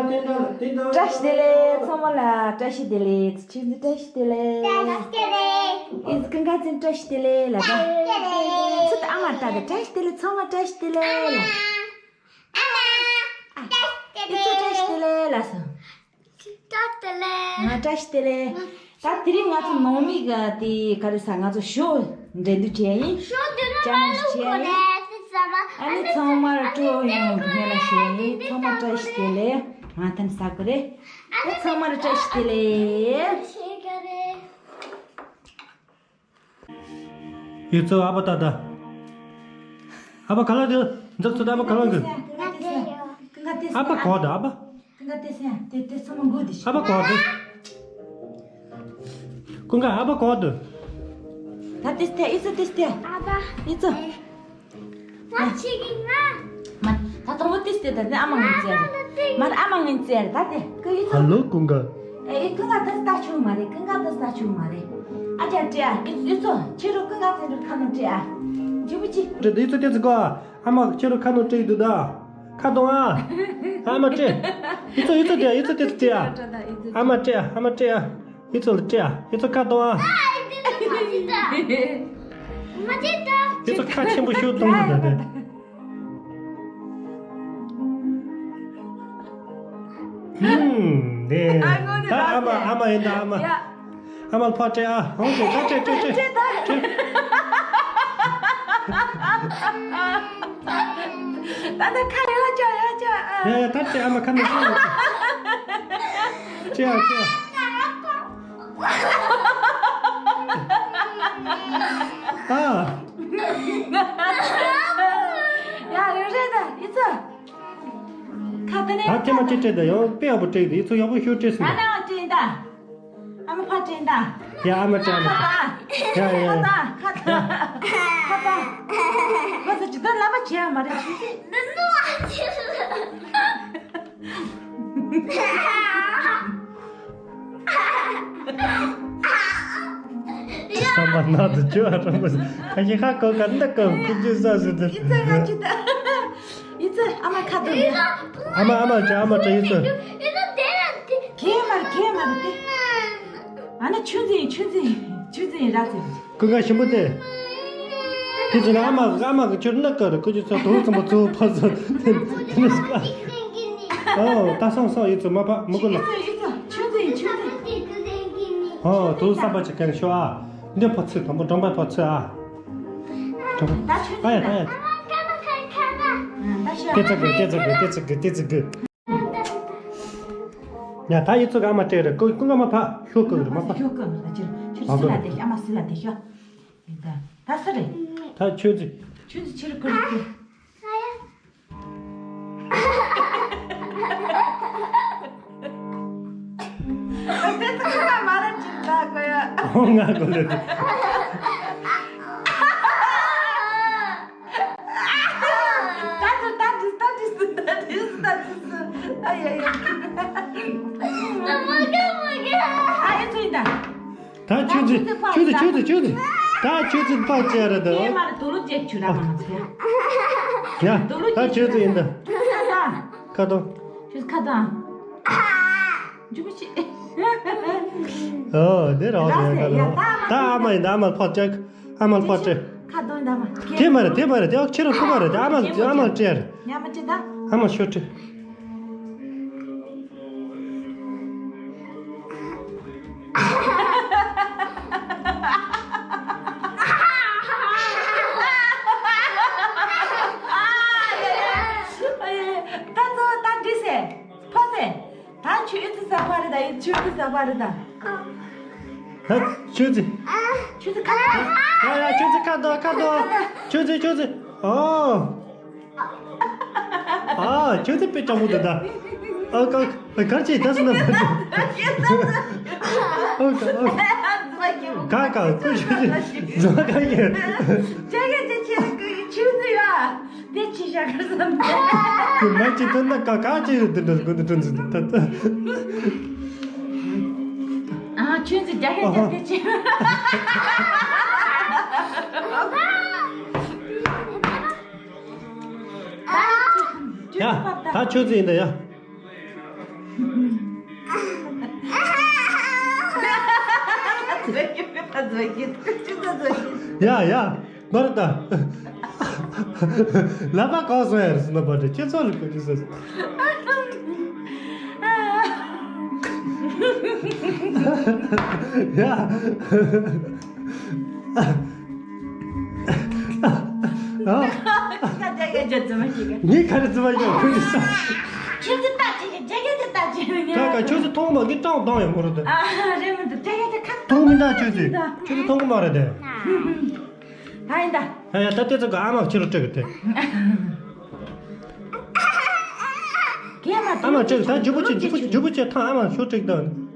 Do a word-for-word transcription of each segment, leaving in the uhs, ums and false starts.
བཀྲ་ཤིས་བདེ་ལེགས། ཚང་མ་ལ་བཀྲ་ཤིས་བདེ་ལེགས། ཆུ་ཚོད་བཀྲ་ཤིས་བདེ་ལེགས། ཨི་ཟི་ཀུན་དགའ་བཙན་བཀྲ་ཤིས་བདེ་ལེགས་ལ་ད། ཚུ་ད་ཨ་མ་ད་ད་བཀྲ་ཤིས་བདེ་ལེགས། ཚང་མ་བཀྲ་ཤིས་བདེ་ལེགས་ལ། ཨི་ཚོ་བཀྲ་ཤིས་བདེ་ལེགས་ལ་སོ། བཀྲ་ཤིས་བདེ་ལེགས། ང་བཀྲ་ཤིས་བདེ་ལེགས། ད་དེ་རིང་ང་ཚོ་ནང་མི་ག་དེ་ག་རེ་ཟ་ང་ཚོ་ཞོ་འགྲན་བསྡུར་བྱས་ཡིན། ཞོ་འདི་ནི་ཅམ་མ་ལུག་བྱས་ཡིན། ཨ་ནི་ཚང་མར་སྤྲོ་ཡོང་ངེས་ལ་ཞུ་ཡིན། ཚང་མ་བཀྲ་ཤིས་བདེ་ལེགས། ང་ཐན་ཟ་གི་རེད། ཨ་ཚང་མར་བཀྲ་ཤིས་བདེ་ལེགས། ཡུལ་ཚོ་ཨ་ཕ་ད་ད། ཨ་ཕ་ག་ལ་དེ། འཛག་ཚོད་ཨ་ཕ་ག་ལ་གི། ཨ་ཕ་གོ་ད་ཨ་ཕ། ཀུན་དགའ་དེ་སེ་དེ་དེ་ཚང་མ་མགོ་དེ་ཤི། ཨ་ཕ་གོ་དེ། ཀུན་དགའ་ཨ་ཕ་གོ་དེ། ད་དེ་སྟེ་ཨི་ཚོ་དེ་སྟེ། ཨ་ཕ། ཨི་ཚོ། ང་ཆི་གི་ང་། མ། ད་དང་པོ་དེ་སྟེ་ད་དེ་ཨ་མ་ངན་ཙེ་རེད། མ་ཨ་མ་ངན་ཙེ་རེད་ད་དེ་ཀུན་ཨི་ཚོ། ཧ་ལོ་ཀུན་དགའ། ཨེ་ཀུན་དགའ་དེ་ལྟ་ཆུང་མ་རེད། ཀུན་དགའ་དེ་ལྟ་ཆུང་མ་རེད། ཨ་ཅག་སྤྲད་ཨ། ཨི་ཚོ་ཁྱེད་རོ་ཀུན་དགའ་ཚེ་རོ་ཁ་ནང་སྤྲད་ཨ། ཇུ་བུ་ཅི། སྤྲད་དེ་ཨི་ཚོ་དེ་ཚོ་གོ་ཨ། ཨ་མ་ཁྱེད་རོ་ཁ་ནང་སྤྲད་ཡི་འདུག་ད། ཁ་གཏོང་ཨ། ཨ་མ་སྤྲད། ཡི་ཚོ་ཡི་ཚོ་སྤྲད་ཡི་ཚོ་སྤྲད་སྤྲད་ཨ། ཨ་མ་སྤྲད་ཨ། ཨ་མ་སྤྲད་ཨ། ཡི་ཚོ་ལ་སྤྲད་ཨ། ཡི་ཚོ་ཁ་གཏོང་ཨ། ཡི་ཚོ་ཁ་ཆེན་པོ་ཞིག་གཏོང་གི་འདུག་ད། ཧུམ། ནས་ད་ཨ་མ་ཨ་མ་ཡིན་ད་ཨ་མ། ཨ་མ་ལ་ཕར་སྤྲད་ཨ། ཧོང་སྤྲད་ད་སྤྲད་སྤྲད་སྤྲད། ད་ད་ཁ་ཡོད་ཅག་ཡོད་ཅག་ཨ། ཡ་ཡ་ད་སྤྲད་ཨ་མ་ཁ་ནས་སྤྲད་ཨ་སྤྲད་ཨ། ཨ། ཡ་རེད་རེད་ད་ཡི་ཚོ། ཁ་ད་ནས། ད་ཐེངས་མ་གཅིག་སྤྲད་ད་ཡང་དཔེ་ཡག་པོ་སྤྲད་འདུག་ཡི་ཚོ་ཡག་པོ་ཤོད་སྤྲད་སོང་ད། ཨ་མ་སྤྲད་ད། ཨ་མ་ཕར་སྤྲད་ད། ཡ་ཨ་མ་སྤྲད་ཨ་མ་སྤྲད། ཡ་ཡ་ཡ། ཁ་ད་ཁ་ད་ཁ་ད། ཁོ་ཚོ་ཇི་ལྟར་ལབ་པ་བྱེད་ཡ་མ་རེད་ཆུ་ཚོད། བསམ་པ་ནག་ཏུ་བཅོས་ཨ་རང་པོ། ཁ་ཤས་ཁ་ཁོ་ག་འདི་ཀ་ཁུ་ཆུ་ས་སུ་དུ། ཡི་ཚོ་ང་ཅི་ད། ཡི་ཚོ་ཨ་མ་ཁ་དོ་ཡ། ཨ་མ་ཨ་མ་ཅི་ཨ་མ་ཅི་ཡི་ཚོ། གེ་མར་གེ་མར་ཏེ། ཨ་ན་ཆུ་འཛིན་ཆུ་འཛིན་ཆུ་འཛིན་ར་ཚེ། ཀུན་དགའ་ཞིམ་པོ་ཏེ། དེ་ཚོ་ལ་ཨ་མ་ཨ་མ་གི་ཆུར་ན་ཀ་རུ་ཀུ་ཅི་ཚོ་དུང་ཙམ་པོ་ཚུ་ཕ་ཚོ་དེ་ནི་སྐ། ཨོ་ད་སོང་སོང་ཡི་ཚོ་མ་པ་མུ་གུ་ལ། ཡི་ཚོ་ཡི་ཚོ་ཆུ་འཛིན་ཆུ་འཛིན། ཨོ་དུང་བསམ་པ་ཅིག་གན་ཤོ་ཨ། འདི་ཕོ་ཚོད་དང་པོ་འབྲོང་པའི་ཕོ་ཚོད་ཨ། ད་ཆུ་ཨ་ཡ་ད་ཡ། ད་ཤ། ཏེ་ཙི་གུ་ཏེ་ཙི་གུ་ཏེ་ཙི་གུ་ཏེ་ཙི་གུ། ཡ་ད་ཡི་ཚོ་ག་མ་སྤྲད་རེད། ཀུ་ཀུ་ག་མ་ཕ་ཤོ་ཀུ་རེད་མ་ཕ། ཤོ་ཀུ་རེད་ད་ཁྱེར་ཁྱེར་སུ་ལ་དེ་ཤ་ཨ་མ་སུ་ལ་དེ་ཤ། ད་ད་སུ་རེད། ད་ཆུ་ཚི། ཆུ་ཚི་ཆེར་ཀུ་རེད་ཀུ། ཨོ་ང་གོ་ལེ། ད་ཆུ་ཚི་ཆུ་ཚི་ཆུ་ཚི་ཆུ་ཚི། ད་ཆུ་ཚི་ཕག་ཅེ་རེད་ད། ཡེ་མ་རེད་དུ་ལུ་ཅེ་ཆུ་ར་མ་ང་ཚོ་ཡ། ཡ་ད་ཆུ་ཚི་ཡིན་ད། ཁ་དོ། ཁ་དོ། ཁ་དོ། འཇུ་མི་ཤེས། ཨོ་དེ་རོ་ར་དེ་སེ་ཁ་དོ། ཡ་ད་ཨ་མ་ཡིན་ད་ཨ་མ་ཕག་ཅེ། ཨ་མ་ཕག་ཅེ། ཁ་དོ་ཡིན་ད་མ། དེ་མ་རེད་དེ་མ་རེད་དེ་ཨོ་ཁྱེད་རང་ཁུ་མ་རེད་དེ་ཨ་མ་ཨ་མ་ཅེ་རེད། ཉ་མ་ཅེ་ད། ཨ་མ་ཤོ་ཅེ། ད་ཆུ་ཚི་ཟ་བ་རེད་ད། ཡིན་ཆུ་ཚི་ཟ་བ་རེད་ད། ད་ཆུ་ཚི། ཆུ་ཚི་ཁ། ཡ་ཡ་ཆུ་ཚི་ཁ་དོ་ཁ་དོ། ཆུ་ཚི་ཆུ་ཚི། ཨོ། ཨ་ཁྱོད་ཚོ་དཔེ་སྤྲང་པོ་འདུག་ད། ཨ་ཀ་ཨ་གར་ཅི་ད་སུ་ན། ཨ་ཀ་ཨ་ཀ་ཀ་ཀུ་ཤུ་ཅི་ཛོ་ཀ་ཡེ། ཅེ་གེ་ཅེ་ཆེ་ཀུ་ཆུ་ཟི་ཡ། དེ་ཅི་ཤ་གར་སམ་དེ། ཀུ་མ་ཅི་ཏོན་ན་ཀ་ཀ་ཅི་ཡོད་དེ་འདྲ་ཀུ་དེ་ཏོན་ཟི་ད་ད། ཨ་ཆུ་ཟི་རྒྱ་ཧེ་རྒྱ་དེ་ཅི། ཡ་ད་ཆུ་ཚི་ཡིན་ད་ཡ། ཡ་ཡ། མར་ད། ལ་པ་གང་སོང་ཡ་རེད་ཟེར་ན་པ་དྲ་ཁྱེད་ཚོ་ལ་གོ་ཅི་ཟེར། ཡ། ངས་ག་རེ་རྫུན་མ་ཡོད་ཁུ་ཅི་ས། ཁྱོད་ཀྱི་ལྟ་ཅིག་རྒྱ་རྒྱ་ཀྱི་ལྟ་ཅིག་ངས། ད་ག་ཁྱོད་ཚོ་མཐོང་མ་གི་སྐྲག་བཏང་ཡོད་མོ་རེད་དེ། ཨ་རེད་མི་འདུག་རྒྱ་རྒྱ་ཀྱི་ཁ་མཐོང་མི་འདུག་ཁྱོད་ཚོས། ཁྱོད་ཚོ་མཐོང་གི་མ་རེད་དེ། ད་ཡིན་ད། ཨ་ཡ་ད་ལྟའི་ཚོ་ག་ཨ་མ་ཁྱེད་རུ་སྤྲད་གི་དེ། གས་མ་ཨ་མ་སྤྲད་གི་ད་ཇུ་བུ་ཆེ་ཇུ་བུ་ཇུ་བུ་ཆེ་ཐང་ཨ་མ་ཁྱོད་སྤྲད་གི་ད།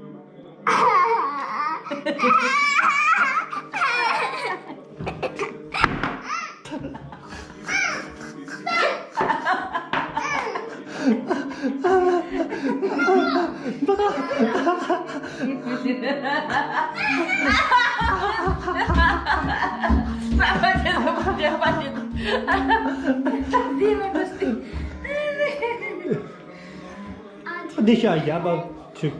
འདི་ཤ་ཡ་པ་ཆུ།